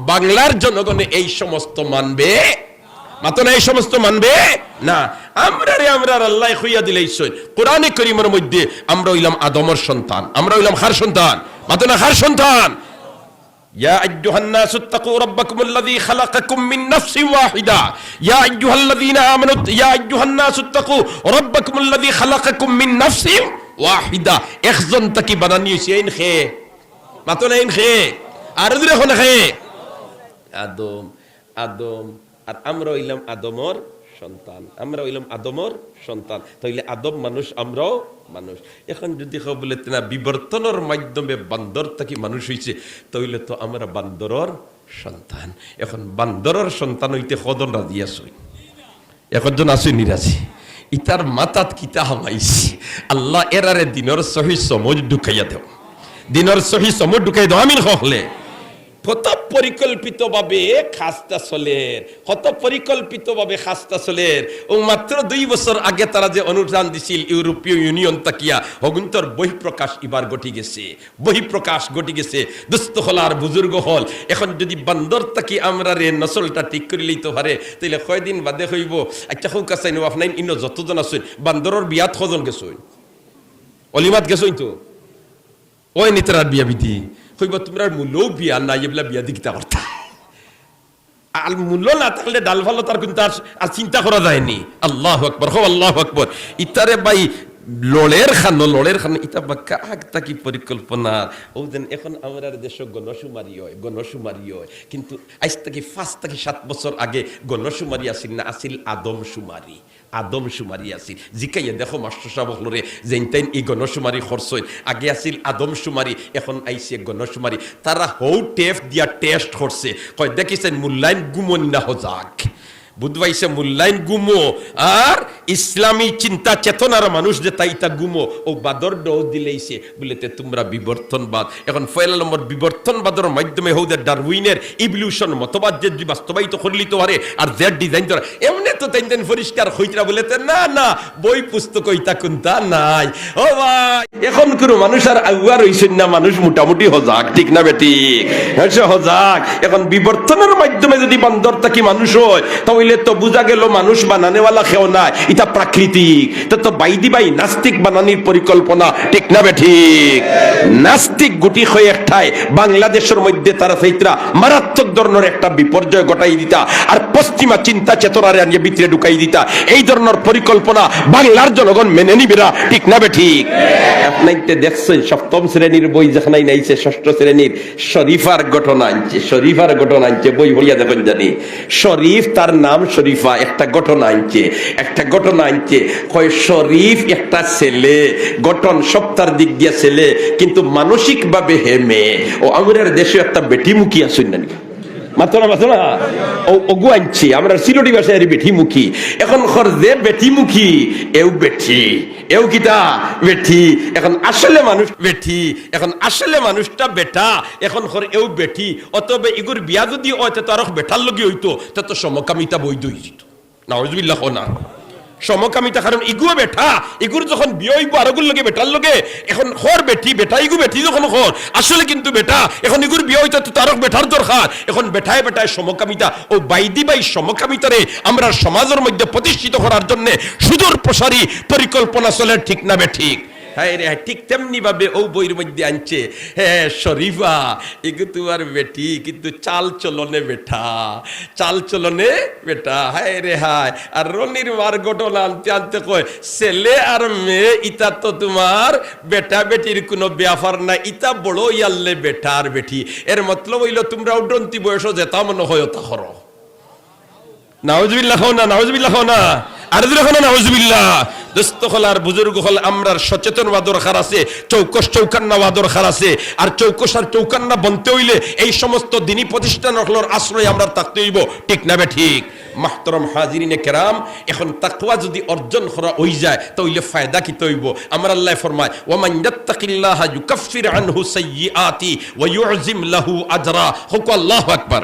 বাংলার জনগণে এই সমস্ত মানবে? মাতো না, এই সমস্ত মানবে না। আমরারে আমরার আল্লায় কইয়া দিলাইছইন কোরআনে করিমর মধ্যে, আমরা অইলাম আদমর সন্তান। আমরা অইলাম কার সন্তান? মাতো না, কার সন্তান? يا أيها الناس اتقوا ربكم الذي خلقكم من نفس واحدة। يا أيها الذين آمنوا، يا أيها الناس اتقوا ربكم الذي خلقكم من نفس واحدة। একজন থাকি বানানি অইছে, এইন কে? মাতো না, এইন কে? আরো জুরে কও না কে? আদম, আদম। আর আমরা অইলাম আদমর সন্তান, আমরা অইলাম আদমর সন্তান। তাইলে আদম মানুষ, আমরাও মানুষ। এখন যুদি কও বুলে, না, বিবর্তনর মাধ্যমে বান্দর থাকি মানুষ অইছে, তাইলে তো আমরা বান্দরর সন্তান। এখন বান্দরর সন্তান অইতে কয়জন রাজি আছইন? একজন আছইন নি রাজি? ইতার মাথাত কিতা হামাইছে? আল্লাহ এরারে দিনর সহি সমজ ঢুকাইয়া দেও, দিনর সহি সমজ ঢুকাইয়া দেও। আমিন কও অকলে। কত পরিকল্পিতভাবে কাজটা চলের, কত পরিকল্পিতভাবে কাজটা চলের। অউ মাত্র দুই বছর আগে তারা যে অনুদান দিছিল ইউরোপীয় ইউনিয়ন থাকিয়া, হগুন্তর বহিঃপ্রকাশ ইবার ঘটি গেছে, বহিঃপ্রকাশ ঘটি গেছে। দুস্ত অকল আর বুজুর্গ অকল, এখন যুদি বান্দর থাকি আমরারে নসলটা ঠিক করিলাইতো পারে, তাইলে কয়দিন বাদে কইবো, আচ্ছা, কউক্কা চাইন, আপনাইন ইনো যতজন আছইন, বান্দরর বিয়াত কয়জন গেছইন? অলিমাত গেছইন তো? অয় নি তারার বিয়া বিধি? কইবো, তুমরার মূলও বিয়া নাই, এবলা বিয়া দি কিতা করতা? আর মূল না থাকলে ডাল ফালো তার কিন্তু আর, আর চিন্তা করা যায়নি। আল্লাহু আকবার, কও আল্লাহু আকবার। ইতারে ভাই লড়ের খানো, লড়ের খানো, ইতা বাক্কা আগ থাকি পরিকল্পনা। অউ যেন এখন আমরার দেশো গণশুমারি অয়, গণশুমারি অয়, কিন্তু আইজ থাকি পাঁচ থাকি সাত বছর আগে গণশুমারি আছিল না, আছিল আদমশুমারি। আদমশুমারি আছিল। জিকাইয়া দেখো মাস্টর সাব অকলরে, যেইন তাইন ই গণশুমারি করছইন, আগে আছিল আদমশুমারি, এখন আইছে গণশুমারি। তারা হউ টেপ দিয়া টেস্ট করছে, কয়, দেখিছইন মূল্যায়ন গুমো নি না হজাগ। বুধ পাইছে মূল্যায়ন গুমো আর ইসলামী চিন্তা চেতনার মানুষ যেতা, ইতা ঘুমো, অউ বাদর ডর দিলাইছে, বুলে, "তে তুমরা বিবর্তনবাদ।" এখন পয়লা নম্বর বিবর্তনবাদর মাধ্যমে হউদে ডারউইনের ইভলিউশন মতবাদ যে যদি বাস্তবায়িত করিলিতো পারে, আর যে ডিজাইন করা, এমনে তো তাইন তাইন পরিষ্কার কইতরা বুলে, "তে না, না, বই পুস্তক ইতা কুন্তা নাই।" ও ভাই, এখন কুনু মানুষ আর আগুয়া রইছইন না, মানুষ মোটামুটি হজাগ, ঠিক না বেঠিক? হ্যাঁ, সে হজাগ। এখন বিবর্তনর মাধ্যমে যদি বান্দর থাকি মানুষ অয়, তাইলে তো বুঝা গেল মানুষ বানানেওয়ালা কেউ নায়, ইতা প্রাকৃতিক। তে তো বাইদি বাই নাস্তিক বানানির পরিকল্পনা, ঠিক না বেঠিক? নাস্তিক গুটি কয়েকটায় বাংলাদেশর মধ্যে তারা চাইতরা মারাত্মক ধরনর একটা বিপর্যয় ঘটাই দিতা, আর পশ্চিমা চিন্তা চেতনারে আনিয়া ভিতরে ঢুকাই দিতা। এই ধরনর পরিকল্পনা বাংলার জনগণ মেনে নিবে না, ঠিক না বেঠিক? আপনাইতে দেখছইন সপ্তম শ্রেণীর বই যেখানে নাইছে, ষষ্ঠ শ্রেণীর, শরীফার ঘটনা আনছে, শরীফার ঘটনা আনছে, বই পড়িয়া দেখইন জানি। শরীফ, তার নাম শরীফা, একটা ঘটনা আনছে, একটা ঘটনা আনছে। কয় শরীফ একটা ছেলে, গঠন সবতার দিক দিয়া ছেলে, কিন্তু মানসিকভাবে হে মেয়ে। ও আমরার দেশে একটা বেটিমুখী আছইন না নি? মাতো না, মাতো না। ও, অগু আনছে, আমরার সিলটি ভাষায় আর বেটিমুখী। এখন কর যে বেটিমুখী, এও বেটি, এও কিতা? বেটি। এখন আসলে মানুষ বেটি, এখন আসলে মানুষটা বেটা, এখন কর এও বেটি। অতএব ইগুর বিয়া যদি অয়, তে তো আরো বেটার লগে অইতো, তে তো সমকামিতা বৈধ অই যিত। নাউজুবিল্লাহ কও না। সমকামিতা, কারণ ইগুও বেটা, ইগুর যখন বিয়া অইবো আরগুর লগে, বেটার লগে, এখন কর বেটি, বেটা ইগু বেটি যখন কর, আসলে কিন্তু বেটা, এখন ইগুর বিয়া অইতো তো আরো বেটার দরকার। এখন বেটায় বেটায় সমকামিতা, ও বাইদি বাই সমকামিতারে আমরার সমাজর মধ্যে প্রতিষ্ঠিত করার জন্যে সুদূর প্রসারী পরিকল্পনা চলের, ঠিক না বেঠিক? হায় রে হায়, ঠিক তেমনি ভাবে ও বইর মধ্যে আনছে, হ্যাঁ, শরীফা, ইগু তুমার বেটি, কিন্তু চাল চলনে বেটা, চাল চলনে বেটা। হায় রে হায়। আর রনির মার ঘটনা আনতে আনতে কয়, ছেলে আর মেয়ে, ইতা তো তুমার বেটা বেটির কুনু ব্যাপার না, ইতা বড় ইয়াল্লে বেটা আর বেটি। এর মতলব অইলো, তুমরা উড্ডন্তি বয়সো যেতা মনো কয় অতা করো। নাউজুবিল্লাহ কও না, নাউজুবিল্লাহ কও না। আর জোরে কও না, নাউজুবিল্লাহ। দোস্ত অকল আর বুজুর্গ অকল, আমরার সচেতন অওয়া দরকার আছে, চৌকস চৌকান্না অওয়া দরকার আছে। আর চৌকস আর চৌকান্না বনতে অইলে এই সমস্ত দিনী প্রতিষ্ঠান অকলর আশ্রয়ে আমরার থাকতে অইবো, ঠিক না বেঠিক? মাহতরম হাজিরিনে কেরাম, এখন তাকওয়া যদি অর্জন করা অইযায়, তে অইলে ফায়দা কিতা অইবো? আমার আল্লায় ফরমায়, "ওয়া মান ইয়াত্তাকিল্লাহা ইউকাফফির আনহু সাইয়্যিআতিহি ওয়া ইউযিম লাহু আজরা।" কউক্কা আল্লাহু আকবার।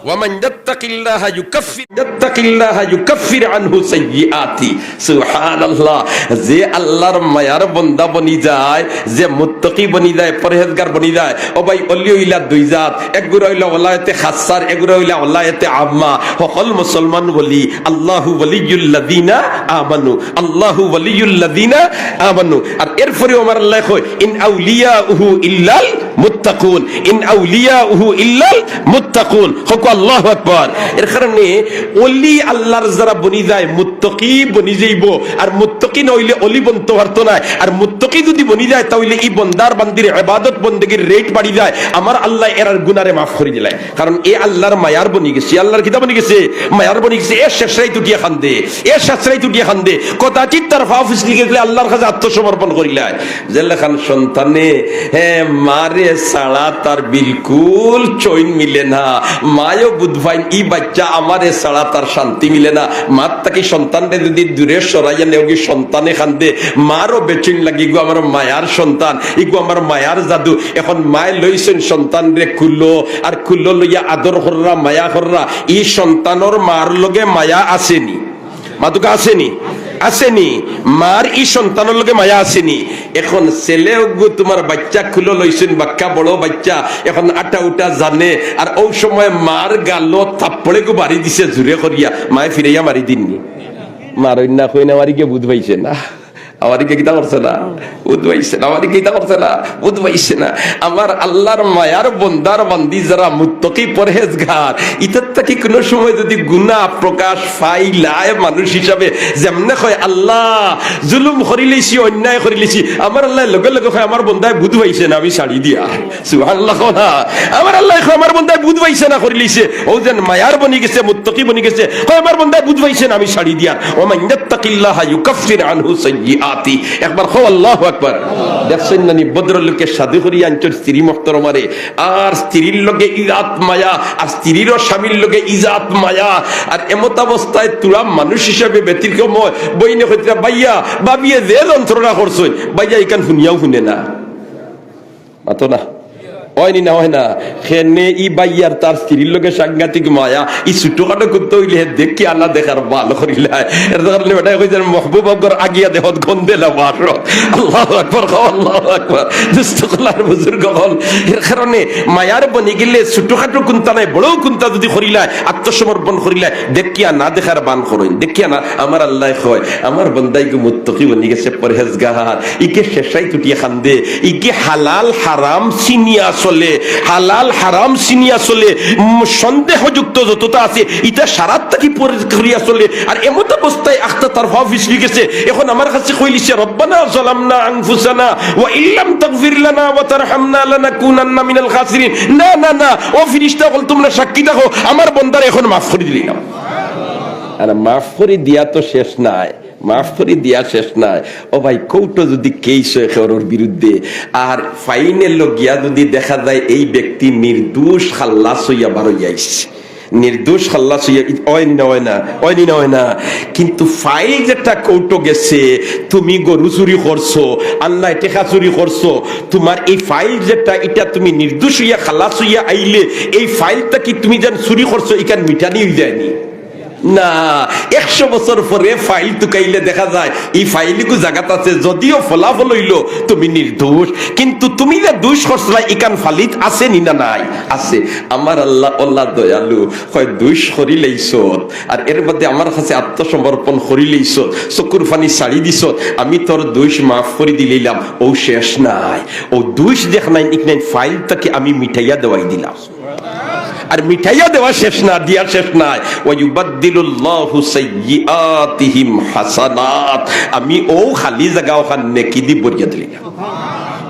"ওয়া মান ইয়াত্তাকিল্লাহা ইউকাফফির, ইয়াত্তাকিল্লাহা ইউকাফফির আনহু সাইয়্যিআতিহি।" সুবহানাল্লাহ। যে আল্লাহর মায়ার বন্দা বনি যায়, যে মুত্তাকি বনি যায়, পরহেজগার বনি যায়, ও ভাই, অলি অইলা দুই জাত, এগুরা অইলা ওলায়েতে খাসসার, এগুরা অইলা ওলায়েতে আম্মা। হকল মুসলমান ওলি, আল্লাহু ওয়ালিয়ুল্লাযিনা আমানু, আল্লাহু ওয়ালিয়ুল্লাযিনা আমানু। আর এরপরেও আমার আল্লায় কয়, "ইন আউলিয়াউহু ইল্লাল মুত্তাকুন, ইন আউলিয়াউহু ইল্লাল মুত্তাকুন।" কউক্কা আল্লাহু আকবার। এর কারণে অলি আল্লাহর যারা বনি যায়, মুত্তাকি বনি যাইবো। আর মুত্তাকি না অইলে অলি বনতো পারতো নায়। আর মুত্তাকি যদি বনি যায়, তা অইলে ই বন্দার বান্দির ইবাদত বন্দেগির rate বাড়ি যায়। আমার আল্লায় এরার গুনারে মাফ করি দিলায়। কারণ এ আল্লাহর মায়ার বনি গেছে, আল্লাহর কিতা বনি গেছে? মায়ার বনি গেছে। এ শেষরাইত উঠিয়া কান্দে, এ শেষরাইত উঠিয়া কান্দে। কদাচিৎ তার পাও পিছলি গেলে আল্লাহর কাছে আত্মসমর্পণ করিলায়। যেলাখান সন্তানে, হে, মারে ছাড়া তার বিলকুল চইন মিলে না, মায়ও বুঝ পাইন ই বাইচ্চা আমারে ছাড়া তার শান্তি মিলে না। মার থাকি সন্তানরে যদি দূরে সরাইয়া নেওগি, সন্তানে কান্দে, মারও বেচইন লাগে, ইগু আমার মায়ার সন্তান, ইগু আমার মায়ার জাদু। এখন মায় লইছইন সন্তানরে কুলো, আর কুলো লইয়া আদর কররা, মায়া কররা, ই সন্তানর মার লগে মায়া আছে নি? মাতুক্কা আছে নি? আছে নি? মার ই সন্তানর লগে মায়া আছে নি? এখন ছেলে অগু তুমার বাইচ্চা কুলো লইছইন, বাক্কা বড় বাইচ্চা, এখন আটা উটা জানে, আর অউ সময় মার গালো থাপ্পড় এগু বাড়ি দিছে জুরে করিয়া, মায়ে ফিরাইয়া মারি দিন নি? মারইন না, কইন আমার ইগে বুঝ পাইছে না। আমার ইগে কিতা করছে না? বুঝ পাইছে না। আমার ইগে কিতা করছে না? বুঝ পাইছে না। আমার আল্লাহর মায়ার বন্দার বান্দি যারা মুত্তাকি পরহেজগার, ইতার থাকি কুনু সময় যদি গুনা প্রকাশ পাইলায় মানুষ হিসাবে, যেমনে কয়, "আল্লাহ, জুলুম করিলিছি, অন্যায় করিলিছি", আমার আল্লায় লগে লগে কয়, "আমার বন্দায় বুঝ পাইছে না, আমি ছাড়ি দিয়ার।" সুবহানাল্লাহ কও না। আমার আল্লায় কয়, "আমার বন্দায় বুঝ পাইছে না করিলিছে।" অউ যেন মায়ার বনি গেছে, মুত্তাকি বনি গেছে, কয়, "আমার বন্দায় বুঝ পাইছে না, আমি ছাড়ি দিয়ার।" ওয়া মান ইয়াত্তাকিল্লাহা ইউকাফফির আনহু সাইয়্যিআতিহি আতি। একবার কও আল্লাহু আকবার। দেখছইন না নি, ভদ্রলোকে শাদী করি আনছইন স্ত্রী মুহতরমারে, আর স্ত্রীর লগে ইজাত মায়া, আর স্ত্রীরও স্বামীর লগে ইজাত মায়া। আর এমতাবস্থায় থুড়া মানুষ হিসাবে ব্যতিক্রম অয়। বইনে কইতরা, "ভাইয়া, ভাবিয়ে যে যন্ত্রণা করছইন, ভাইয়া ইখান হুনিয়াও হুনে না।" মাতো না। অয়নি না, অয় না? কেনে ই ভাইয়ার তার স্ত্রীর লগে সাংঘাতিক মায়া, ই ছোটখাটো কুন্তা অইলে হে দেখিয়া না দেখার বান করিলায়। এর কারণে বেটায় কইছে, "মহবুব অকলর আগিয়া দেহত গন্ধে না বাসো।" আল্লাহু আকবার, কও আল্লাহু আকবার। দোস্ত অকল আর বুজুর্গ অকল, এর কারণে মায়ার বনি গেলে ছোটখাটো কুন্তা নায়, বড় কুন্তা যুদি করিলায়, আত্মসমর্পণ করিলায়, দেখিয়া না দেখার বান করইন, দেখিয়া না। আমার আল্লায় কয়, আমার বন্দা ইগু মুত্তাকি বনি গেছে, পরহেজগার, ইগে শেষাই তুটিয়া কান্দে, ইগে হালাল হারাম চিনিয়া চলে, হালাল হারাম চিনিয়া চলে, উম, সন্দেহযুক্ত যতটা আছে, ইতা সারাত থাকি পরে করিয়া চলে। আর এমতাবস্থায় আখতা তার ফাও ফিসলি গেছে, এখন আমার কাছে কইলিছে, "রব্বানা যালামনা আনফুসানা ওয়া ইল্লাম তাগফির লানা ওয়া তারহামনা লানাকুনান্না মিনাল খাসিরিন।" না, না, না, ও ফিরিস্তা অকল, তুমরা সাক্ষী থাকো, আমার বন্দারে এখন মাফ করি দিলাম। আর মাফ করি দিয়া তো শেষ নায়, মাফ করি দিয়া শেষ নায়। ও ভাই, কোর্টো যুদি কেস অয় কেউর বিরুদ্ধে, আর ফাইনালো গিয়া যুদি দেখা যায় এই ব্যক্তি নির্দোষ খাল্লাস অইয়া বারইয়া আইছে, নির্দোষ খাল্লাস অইয়া, অয়নি না, অয় না, অয়নি না, অয় না। কিন্তু ফাইল যেটা কোর্টো গেছে, তুমি গরু চুরি করছো, আল্লায় টেকা চুরি করছো, তুমার এই ফাইল যেটা, ইটা তুমি নির্দোষ অইয়া খাল্লাস অইয়া আইলে, এই ফাইল থাকি তুমি যেন চুরি করছো, ইখান মিটানি অইযায়নি? না, একশো বছর পরে ফাইল তুকাইলে দেখা যায়, ই ফাইল ইগু জাগাত আছে, যদিও ফলাফল অইলো তুমি নির্দোষ, কিন্তু তুমি যে দোষ করছিলায়, ইখান ফাইলত আছে নি না নাই? আছে। আমার আল্লাহ, আল্লাহ দয়ালু, কয়, "দোষ করিলাইছত, আর এর বাদে আমার কাছে আত্মসমর্পণ করিলাইছত, চকুর পানি ছাড়ি দিছত, আমি তোর দোষ মাফ করি দিলাইলাম।" অউ শেষ নায়, অউ দোষ দেখনাইন, ইখান ফাইল থাকি আমি মিটাইয়া দেওয়াই দিলাম। আর মিটাইয়া দেওয়া শেষ না, দিয়া শেষ নায়। "ওয়া ইউবাদদিলুল্লাহু সাইয়্যিআতিহিম হাসানাত।" আমি অউ খালি জাগা অখান নেকি দি ভরিয়া দিলাম।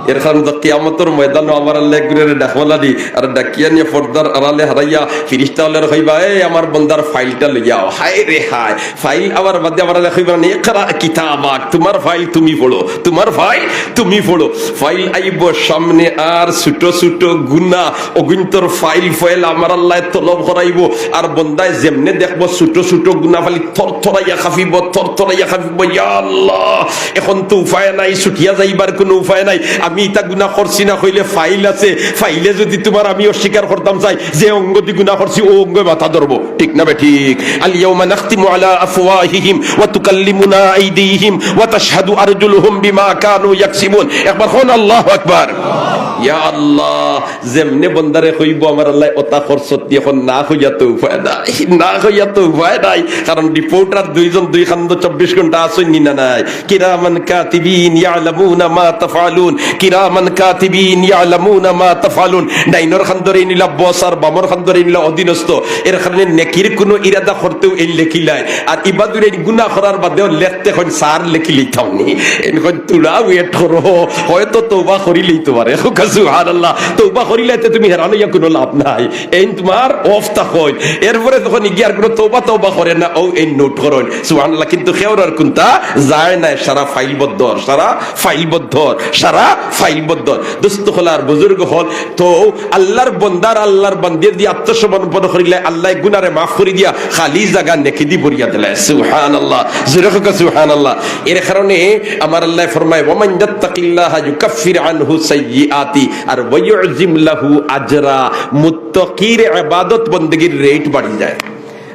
এর কারণে তো কিয়ামতর ময়দানো আমার আল্লায় একজনরে ডাকবা লাগি, আর ডাকিয়া নিয়া পর্দার আড়ালে হারাইয়া ফিরিস্তা অকলরে কইবা, "এই আমার বন্দার ফাইলটা লইয়া আও।" হায় রে হায়, ফাইল আবার বাদে আমার আল্লায় কইবা নি, "ইকরা কিতাবাক, তুমার ফাইল তুমি পড়ো, তুমার ফাইল তুমি পড়ো।" ফাইল আইবো সামনে, আর ছোট ছোট গুনা অগুইন্তর ফাইল ফাইল আমার আল্লায় তলব করাইবো। আর বন্দায় যেমনে দেখবো ছোট ছোট গুনা ফাইল, থরথরাইয়া কাঁপিবো, থরথরাইয়া কাঁপিবো, "ইয়া আল্লাহ, এখন তো উপায় নাই, ছুটিয়া যাইবার কুনু উপায় নাই। আমি ইতা গুনা করছি না কইলে ফাইল আছে, ফাইলে যুদি তুমার আমি অস্বীকার করতাম চাই, যে অঙ্গদি গুনা করছি অউ অঙ্গে মাথা ধরবো।" ঠিক না বেঠিক? "আল ইয়াউমা নাখতিমু আলা আফওয়াহিহিম ওয়া তুকাল্লিমুনা আইদিহিম ওয়া তাশহাদু আরজুলুহুম বিমা কানু ইয়াকসিবুন।" একবার কউন আল্লাহু আকবার। ইয়া আল্লাহ, যেমনে বন্দারে কইবো আমার আল্লায় অতা করছত নি, এখন না কইয়া তো উপায় নাই, না কইয়া তো উপায় নাই। কারণ রিপোর্টার দুইজন দুই কান্দো চব্বিশ ঘন্টা আছইন নি না নাই? "কিরামান কাতিবিন ইয়ালামুনা মা তাফআলুন, কিরামান কাতিবিন ইয়ালামুনা মা তাফআলুন।" ডাইনর কান্দরে নিলা বস আর বামর কান্দরে নিলা অধীনস্থ। এর কারণে নেকির কুনু ইরাদা করতেউ এইন লেখিলায়, আর ইবাদুরে গুনা করার বাদেও লেখতে কইন, "স্যার, লেখি লইতাম নি।" এইন কইন, "থুড়া ওয়েট করো, হয়তো তওবা করিলাইতো পারে।" কউক্কা সুবহানাল্লাহ। তওবা করিলাইতে তুমি হেরান অইয়া কুনু লাভ নাই। এইন তুমার অফ থাকইন। এরপরে যখন ইগিয়ার কুনু তওবা তওবা করে না, অউ এইন নোট করইন। সুবহানাল্লাহ। কিন্তু কেউরর কুন্তা যায় নায়, সারা ফাইল বদ্ধর, সারা ফাইল বদ্ধর, সারা ফাইল বদ্ধর। দোস্ত অকল আর বুজুর্গ অকল, তো আল্লাহর বন্দার, আল্লাহর বান্দির দি আত্মসমর্পণ করিলে আল্লায় গুনারে মাফ করি দিয়া খালি জাগা নেকি দি ভরিয়া দিলে। সুবহানাল্লাহ। জোরে কউক্কা সুবহানাল্লাহ। এর কারণে আমার আল্লায় ফরমায়, "ওয়া মান ইয়াত্তাকিল্লাহা ইউকাফফির আনহু সাইয়্যিআতি", আর "ওয়া ইউযিম লাহু আজরা", মুত্তাকির ইবাদত বন্দেগীর রেট বাড়ি যায়।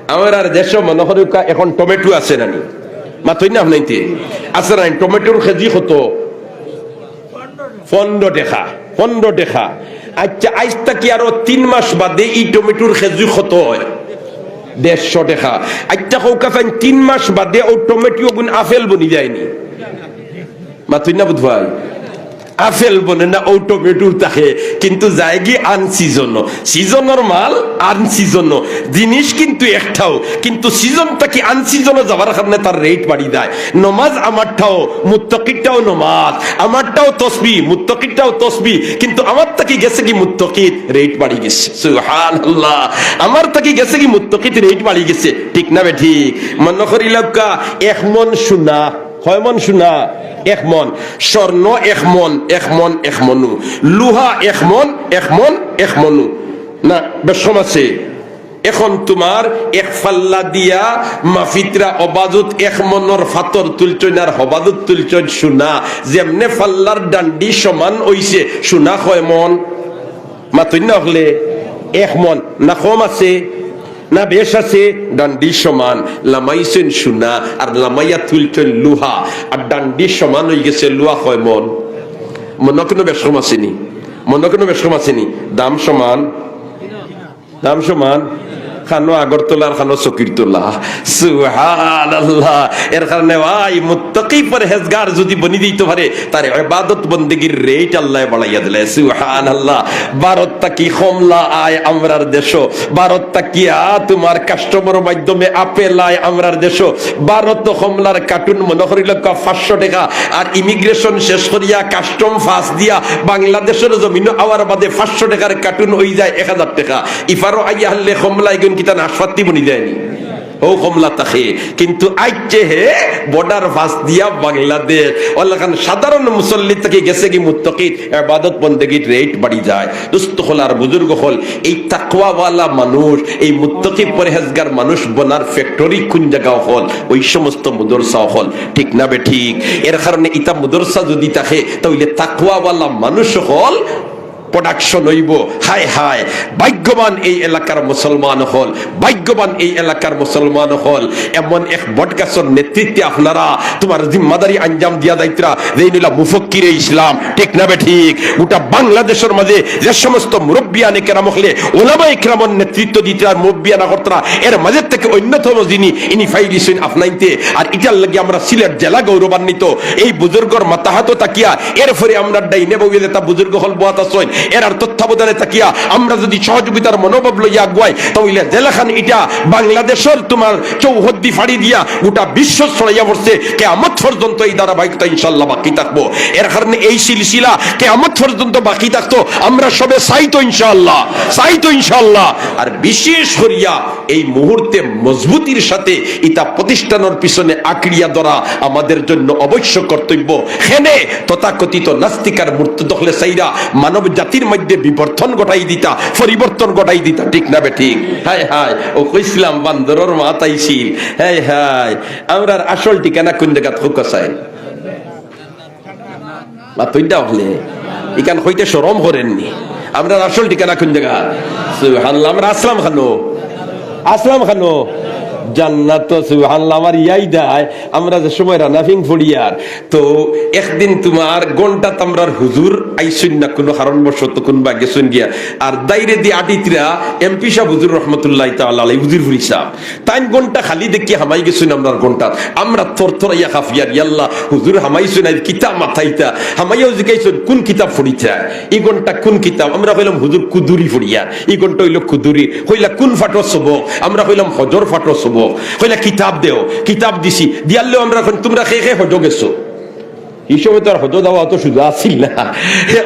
আমরার দেশো মনো করউক্কা এখন টমেটো আছে না নি? মাতইন না আপনাইন্তে? আছে না নি? টমেটোর কেজি কত? পনরো টেকা, পনরো টেকা। আইচ্ছা, আইজ থাকি আরো তিন মাস বাদে ই টমেটোর কেজি কত অয়? দেড়শো টেকা। আইচ্ছা, কউক্কা চাইন, তিন মাস বাদে অউ টমেটো অগুন আপেল বনি যায়নি? মাতইন না বুধ ভাই? আপেল বনে না, অউ টমেটো থাকে, কিন্তু যায়গি আনসিজনো। সিজনর মাল আনসিজনো। জিনিস কিন্তু একটাউ, কিন্তু সিজন থাকি আনসিজনো যাওয়ার কারণে তার রেট বাড়ি যায়। নমাজ আমারটাও, মুত্তাকিরটাও নমাজ, আমারটাও তসবি, মুত্তাকিরটাও তসবি, কিন্তু আমার থাকি গেছেগি মুত্তাকির, রেট বাড়ি গেছে। সুবহানাল্লাহ। আমার থাকি গেছেগি মুত্তাকির, রেট বাড়ি গেছে। ঠিক না বেঠিক? মনো করিলাউক্কা, এক মন সোনা, কয় মন সোনা? এক মন। স্বর্ণ এক মন, এক মন এক মনু। লোহা এক মন, এক মন এক মনু। না, বেশ কম আছে। এখন তুমার এক ফাল্লা দিয়া মাফিতরা অবাজুত এক মনর ফাতর তুলছইন আর হবাজুত তুলছইন সোনা। যেমনে ফাল্লার ডান্ডি সমান অইছে, সোনা কয় মন? মাতইন না অকলে? এক মন। না কম আছে? না বেশ আছে? ডান্ডি সমান। লামাইছইন সোনা আর লামাইয়া তুলছইন লোহা। আর ডান্ডি সমান অইগেছে, লোহা কয় মন? মনো কুনু বেশ কম আছে নি? মনো কুনু বেশ কম আছে নি? দাম সমান? দাম সমান? খানো আগরতলা আর খানো চকিরতলা। সুবহানাল্লাহ। এর কারণে ভাই, মুত্তাকি পরহেজগার যুদি বনি দিতো পারে, তার ইবাদত বন্দেগির rate আল্লায় বাড়াইয়া দিলে। সুবহানাল্লাহ। ভারত থাকি কমলা আয় আমরার দেশো, ভারত থাকিয়া তুমার custom-র মাধ্যমে আপেল আয় আমরার দেশো। ভারত কমলার carton মনো করিল পাঁচশো টেকা, আর immigration শেষ করিয়া custom pass দিয়া বাংলাদেশর জমিনো আওয়ার বাদে পাঁচশো টেকার carton অইযায় এক হাজার টেকা। ইফারো আইয়া হারলে কমলা ইগুন কিতা নাশপাতি বনি যায়নি? ও কমলা থাকে, কিন্তু আইছে হে border pass দিয়া বাংলাদেশ। অলাখান সাধারণ মুসল্লি থাকি গেছেগি মুত্তাকির, ইবাদত বন্দেগির rate বাড়ি যায়। দোস্ত অকল আর বুজুর্গ অকল, এই তাকওয়াওয়ালা মানুষ, এই মুত্তাকি পরহেজগার মানুষ বনার factory কুন জাগা অকল? ওই সমস্ত মাদ্রাসা অকল, ঠিক না বেঠিক? এর কারণে ইতা মাদ্রাসা যুদি থাকে, তাইলে তাকওয়াওয়ালা মানুষ অকল production অইবো। হায় হায়, ভাগ্যবান এই এলাকার মুসলমান অকল, ভাগ্যবান এই এলাকার মুসলমান অকল। এমন এক বটগাছর নেতৃত্বে আপনারা তুমার জিম্মাদারি আঞ্জাম দিয়া যাইতরা, যেইন অইলা মুফাক্কিরে ইসলাম, ঠিক না বেঠিক? গোটা বাংলাদেশর মাঝে যে সমস্ত মুরব্বিয়ানে কেরাম অকলে ওলামায়ে কেরামর নেতৃত্ব দিতরা আর মুরব্বিয়ানা করতরা, এর মাঝে থাকি অন্যতম যিনি, ইনি পাইলিছইন আপনাইন্তে। আর ইটার লাগি আমরা সিলেট জেলা গৌরবান্বিত। এই বুজুর্গর মাতাহাতো থাকিয়া, এরপরে আমরা ডাইনে বাউয়ে যেতা বুজুর্গ অকল বওয়াত আছইন, এরার তত্ত্বাবধানে থাকিয়া আমরা যুদি সহযোগিতার মনোভাব লইয়া আগুয়াই, তাইলে যেলাখান ইটা বাংলাদেশর তুমার চৌহদ্দি ফাড়ি দিয়া গোটা বিশ্ব ছড়াইয়া পড়ছে, কিয়ামত পর্যন্ত এই ধারাবাহিকতা ইনশাআল্লাহ বাকি থাকবো। এর কারণে এই সিলসিলা কিয়ামত পর্যন্ত বাকি থাকতো। আমরা সবে চাই তো ইনশাআল্লাহ, চাই তো ইনশাআল্লাহ। আর বিশেষ করিয়া এই মুহূর্তে মজবুতির সাথে ইতা প্রতিষ্ঠানর পিছনে আঁকড়িয়া ধরা আমাদের জন্য অবশ্য কর্তব্য। হেনে তথাকথিত নাস্তিক আর মুরতাদ অকলে চাইরা মানব জাতির মধ্যে বিবর্তন ঘটাই দিতা, পরিবর্তন ঘটাই দিতা, ঠিক না বেঠিক? হায় হায়, ও কইছিলাম বান্দরর মাত আইছিল। হায় হায়, আমরার আসল ঠিকানা কুন জাগাত কউক্কা চাই? মাতইন না অকলে? ইখান কইতে শরম করের নি? আমরার আসল ঠিকানা কুন জাগা? সুবহানাল্লাহ, আমরা আছলাম কানো? আছলাম কানো? জান্নাত। সুবহানাল্লাহ, আমার ইয়াদ আয়, আমরা যে সময় রানাফিং পড়িয়ার, তো একদিন তুমার ঘন্টাত আমরার হুজুর আইছইন না, কুনু কারণবশত কুনবা গেছইন গিয়া, আর দাইরেদি আটিতরা এমপি সাব হুজুর রহমতুল্লাহি তাআলা আলাইহি, হুজুর ফুরি সাব। তাইন ঘন্টা খালি দেখি হামাই গেছইন আমরার ঘন্টাত। আমরা থরথরাইয়া কাঁপিয়ার, ইয়াল্লা, হুজুর হামাইছইন, আইজ কিতা মাতাইতা? হামাইয়াউ জিকাইছইন, কুন কিতাব পড়িতা? ই ঘন্টা কুন কিতাব? আমরা কইলাম, হুজুর, কুদুরি পড়িয়ার। ই ঘন্টা অইলো কুদুরি। কইলা, কুন পাঠর সবক? আমরা কইলাম, হজর পাঠর সবক। কইলা, কিতাব দেও। কিতাব দিছি। দিয়ারলেউ আমরা কইন, তুমরা কে কে হজো গেছো? ই সময় তো আর হজো যাওয়া অত সুজা আছিল না।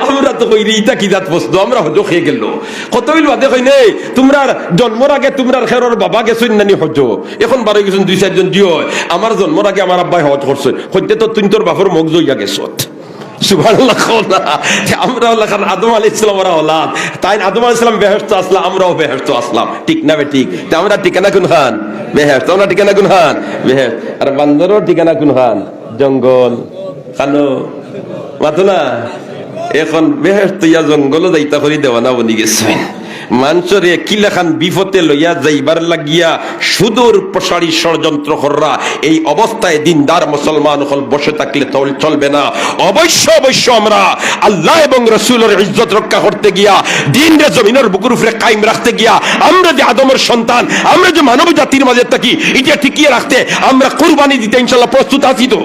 আমরা তো কইরি, ইতা কি জাত প্রশ্ন? আমরা হজো কে গেলো? কতইন বাদে কইন, এই, তুমরার জন্মর আগে তুমরার খেরর বাবা গেছইন নানি হজো? এখন বারই গেছইন দুই চাইরজন, জি অয়, আমার জন্মর আগে আমার আব্বায় হজ করছইন। কইতে তো তুইন তোর বাপর মগ জইয়া গেছত। সুবহানাল্লাহ কও না। যে আমরা অলাখান আদম আলাইহিস সালামর আওলাদ। তাইন আদম আলাইহিস সালাম বেহেশতো আছলা, আমরাও বেহেশতো আছলাম। ঠিক না বেঠিক? তে আমরার ঠিকানা কুনখান? বেহেশত। আমরার ঠিকানা কুনখান? বেহেশত। আর বান্দরর ঠিকানা কুনখান? জঙ্গল। কানো? মাতো না? এখন বেহেশত অইয়া জঙ্গলো যাইতা করি দেওয়ানা বনি গেছইন। মানষরে কিলাখান বিপথে লইয়া যাইবার লাগিয়া সুদূর প্রসারী ষড়যন্ত্র কররা। এই অবস্থায় দিনদার মুসলমান অকল বসে থাকলে তো চলবে না। অবশ্য, অবশ্য আমরা আল্লাহ এবং রসুলর ইজ্জত রক্ষা করতে গিয়া, দিনরে জমিনর বুকুর উপরে কায়েম রাখতে গিয়া, আমরা যে আদমর সন্তান, আমরা যে মানব জাতির মাঝে থাকি, ইটা টিকিয়ে রাখতে আমরা কুরবানি দিতে ইনশাআল্লাহ প্রস্তুত আছি তো।